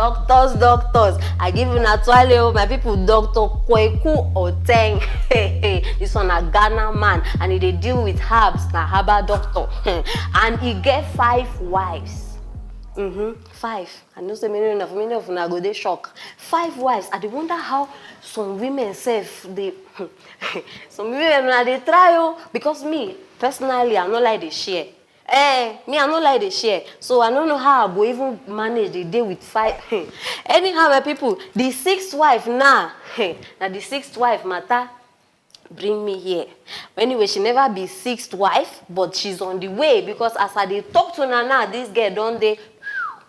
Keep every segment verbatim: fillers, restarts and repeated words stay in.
Doctors, doctors, I give una twale o, my people. Doctor Kweku Oteng, this one na Ghana man, and he dey deal with herbs, na herbal doctor, and he get five wives. Mm-hmm. Five. I know say many of many of una go dey shock. Five wives. I dey wonder how some women sef dey. Some women una dey try o, because me personally, I no like dey share. Eh, me, I no like dey share, so I no know how I go even manage dey dey with five. Anyhow, my people, the sixth wife now, na the sixth wife matter bring me here. Anyway, she never be sixth wife, but she's on the way, because as I dey talk to una now, this girl don dey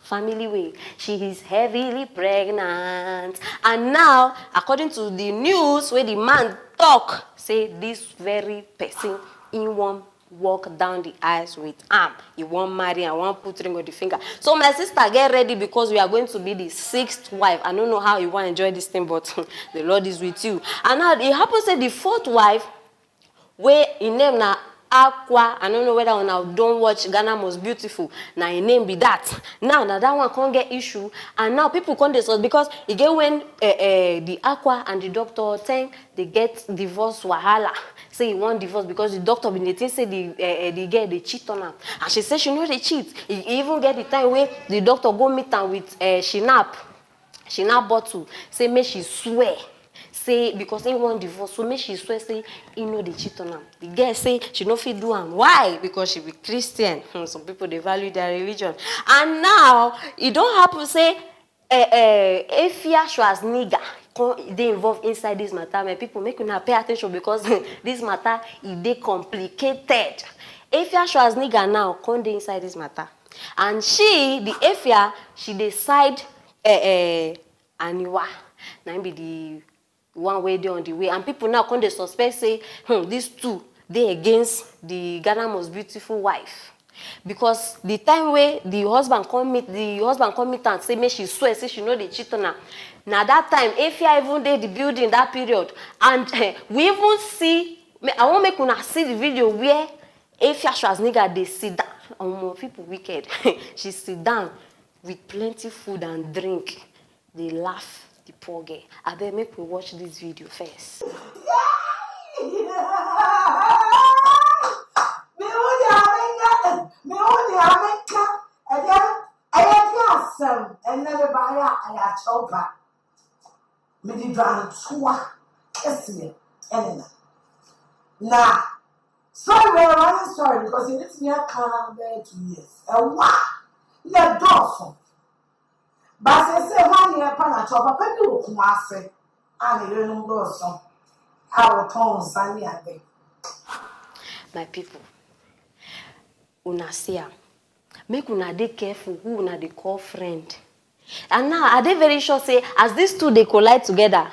family way. She is heavily pregnant, and now, according to the news wey the man talk, say this very person, he wan walk down the aisle with am, he wan marry am, wan put ring on the finger. So my sister, get ready, because we are going to be the sixth wife. I no know how you wan enjoy this thing, but the Lord is with you. And now e happen say the fourth wife, wey im name na Aqua, I no know whether una don watch Ghana Most Beautiful, na im name be that. Now na that one come get issue, and now people come dey sus, because e get when eh, eh, the Aqua and the Doctor Ten dey get divorce wahala. Say he wan divorce because the doctor bin dey think say the eh, eh, the girl dey cheat on am, and she say she no dey cheat. E e even get the time wey the doctor go meet am with eh, shinap, shinap bottle, say make she swear, say because he wan divorce, so make she swear say he no dey cheat on am. The girl say she no fit do am. Why? Because she be Christian. Hmm, some people dey value their religion. And now e don happen say eh, eh, Efia Schwarzenegger come dey involved inside this matter. My people, make una pay attention, because this matter, e dey complicated. Efia Schwarzenegger now come dey inside this matter, and she, the Efia, she dey side eh, eh, Aniwa. Na im be the one wey dey on the way, and people now come dey suspect say, hmm, these two dey against the Ghana Most Beautiful Wife, because the time wey the husband come meet the husband come meet am, say make she swear say she no dey cheat on am, na that time Efia even dey the building that period. And eh, we even see, me- I wan make una see the video where Efia Schwarzenegger dey sit down. Omo, people wicked. She sit down with plenty food and drink, dey laugh the poor girl. Abeg, make we watch this video first. Mehudi ameka ɛyɛ ɛyɛ di asɛm ɛnɛ de ba yɛ a ɛyɛ akyɛw ba. Mede dwantoa kɛseɛ ɛne na na sorry wɛ running story because ebetumi aka bɛyɛ two years ɛwa na ɛdɔɔso. Basese hɔ ne ɛpa na kyɛw papa bi wɔ Kumase a ne yerenom dɔɔso a wɔtɔn nsa ne ade. My people, una see am. Make una dey careful who una dey call friend. And now I dey very sure say as these two dey collide together,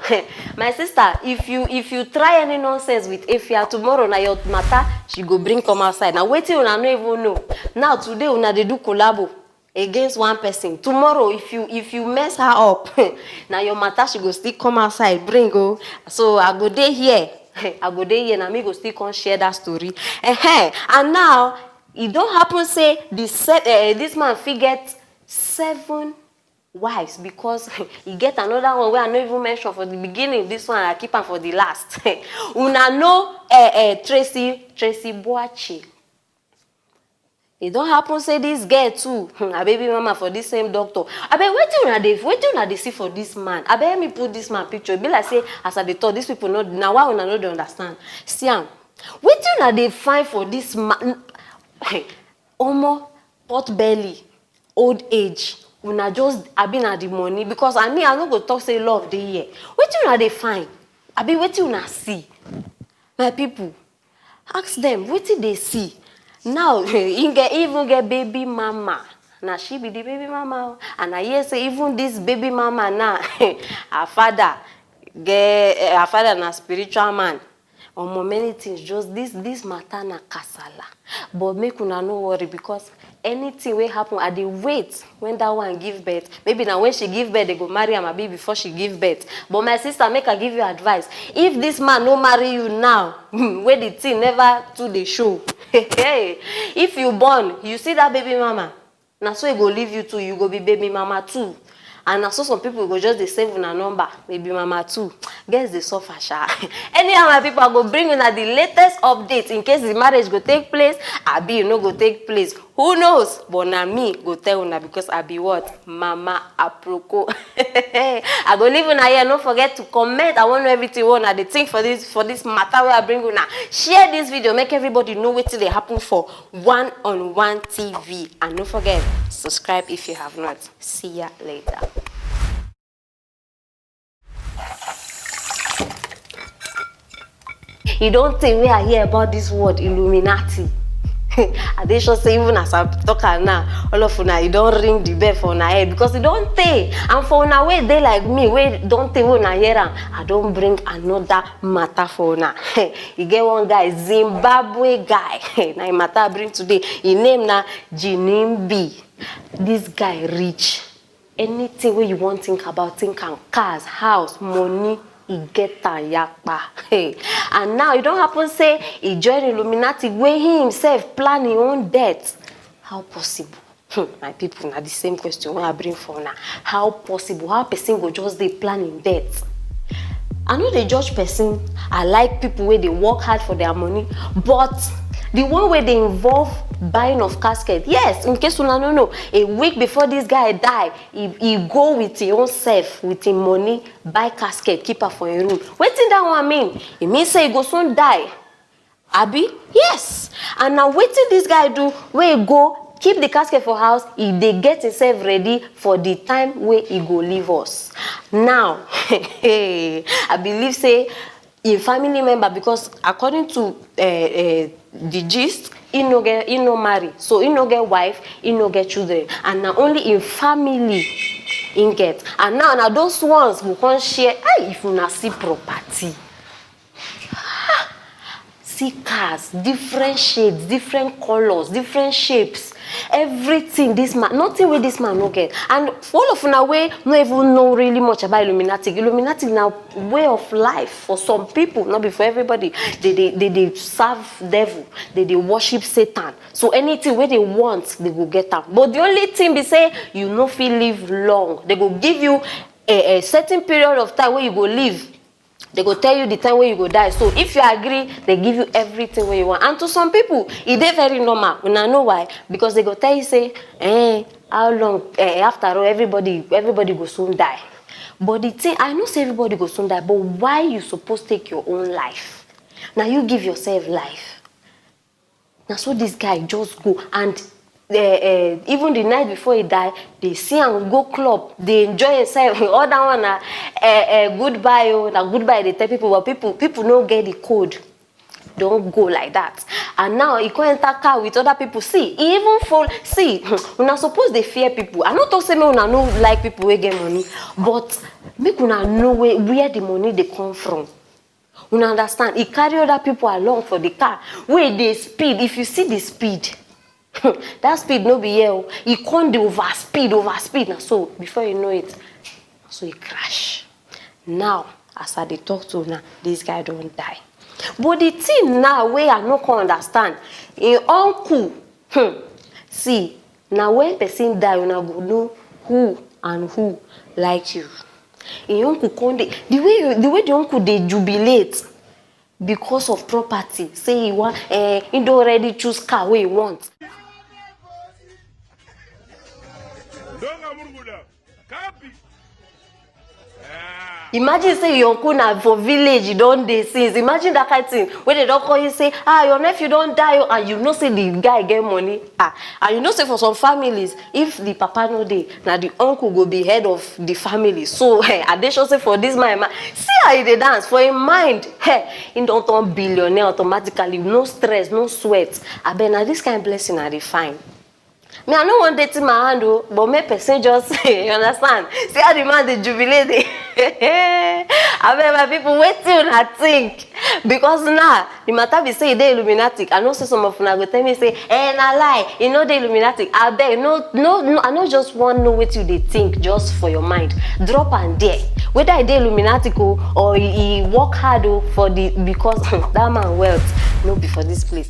my sister, if you if you try any nonsense with Efia, tomorrow na your matter she go bring come outside. Na wetin una no even know. Now today una dey do collabo against one person, tomorrow if you if you mess her up, na your matter she go still come outside bring o. So I go dey here, I go dey here, na me go still come share that story. Ehen. And now e don happen say the se eh, this man fit get seven wives, because e get another one wey I no even mention for the beginning. This one I keep am for the last. Una know eh, eh, Tracy Tracy Boachi. E don happen say this girl too, hmm, her baby mama for this same doctor. Abeg, wetin una dey wetin una dey see for this man? Abeg, help me put this man picture. E be like say as I dey talk, these people no na why una no dey understand. See am. Wetin una dey find for this man? Omo, pot belly, old age, una just abi na the money? Because I mean, I no go talk say love dey here. Wetin una dey find? Abi wetin una see? My people, ask dem wetin dey see. Now he get he even get baby mama. Na she be the baby mama o. And I hear say even this baby mama now, her father get eh, her father na spiritual man. Omo, many things, just this this matter na kasala. But make una no worry, because anything wey happen, I dey wait when that one give birth. Maybe na when she give birth they go marry am, abi before she give birth. But my sister, make I give you advice. If this man no marry you now, wey the thing never too dey show, if you born, you see that baby mama, na so e go leave you too. You go be baby mama too. And na so some people go just dey save una number, maybe mama too. Girls dey suffer sha. Anyhow, my people, I go bring una the latest update in case the marriage go take place, abi e no go take place. Who knows? But na me go tell una, because I be what? Mama Aproko. I go leave una here. No forget to comment. I wan know everything wey una dey think for this, for this matter wey I bring una. Share this video, make everybody know wetin dey happen for One on One T V. And no forget, subscribe if you have not. See ya later. E don tey wey I hear about this word Illuminati. I dey sure say even as I talk am now, all of una, e don ring the bell for una head, because e don tey. And for una wey dey like me, wey don tey wey una hear am, I don bring another matter for una. E get one guy, Zimbabwe guy. Na him matter I bring today. Him name na Jinimbi. This guy rich. Anything wey you wan think about, think am. Cars, house, money, e get am yakpa. Hey. And now e don happen say e join Illuminati, wey he himself plan him own death. How possible? Hmm, my people, na the same question wey I bring for una. How possible? How person go just dey plan him death? I no dey judge person. I like people wey dey work hard for their money, but the one wey dey involve buying of casket, yes, in case una no know, a week before this guy die, he, he go with him own self, with him money, buy casket, keep am for him room. Wetin that one mean? E mean say he go soon die. Abi? Yes. And na wetin this guy do, wey go keep the casket for house, he dey get himself ready for the time wey he go leave us. Now, I believe say him family member, because according to uh, uh, the gist, he no get, he no marry, so he no get wife, he no get children, and na only him family he get. And now na those ones go come share. Hey, if una see property, see cars, different shades, different colors, different shapes, everything. This man, nothing wey this man no get. And for all of una wey no even know really much about Illuminati, Illuminati na way of life for some people, no be for everybody. They dey, they dey serve devil, they dey worship Satan. So anything wey they want, they go get am. But the only thing be say you no fit live long. They go give you a, a certain period of time wey you go live. They go tell you the time wey you go die. So if you agree, they give you everything wey you want. And to some people, e dey very normal. Una know why? Because they go tell you say, eh, how long? Eh, after all, everybody, everybody go soon die. But the thing, I know say everybody go soon die, but why you suppose take your own life? Na you give yourself life. Na so this guy just go, and uh, uh, even the night before he die, they see am go club, they enjoy himself. All that one na uh, uh, goodbye, oh, na goodbye they tell people, but people, people no get the code. Don't go like that. And now he come enter car with other people. See, he even fall. See, una suppose dey fear people. I no talk say make una no like people wey get money, but make una know where, where the money dey come from. Una understand? He carry other people along for the car. Wey dey speed. If you see the speed, that speed no be here o. He come dey over speed, over speed. Na so, before you know it, na so he crash. Now, as I dey talk to una, this guy don die. But the thing now wey I no come understand, him uncle, hmm, see, na when person die, una go know who and who like you. Him uncle come dey, the way you, the way the uncle dey jubilate because of property, say he wan, eh, he don already choose car wey he want. Imagine say your uncle na for village, you don dey since. Imagine that kind thing wey they don call you say, ah, your nephew don die o, and you know say the guy get money. Ah, and you know say for some families, if the papa no dey, na the uncle go be head of the family. So, eh, I dey sure say for this man, man, see how he dey dance for him mind. Hey, he don turn billionaire automatically, no stress, no sweat. Abeg, na this kind blessing I dey find. Me, I no wan dirty my hand o, but make person just, you understand? See how the man dey jubilate. Abeg, my people, wetin una think? Because now, the matter be say e dey Illuminati. I know say some of una go tell me say, eh, na lie, e no dey Illuminati. Abeg, no, no, no, I no just wan know wetin you dey think just for your mind. Drop am there. Whether e dey Illuminati o, or e, e work hard o for the, because that man wealth no be for this place.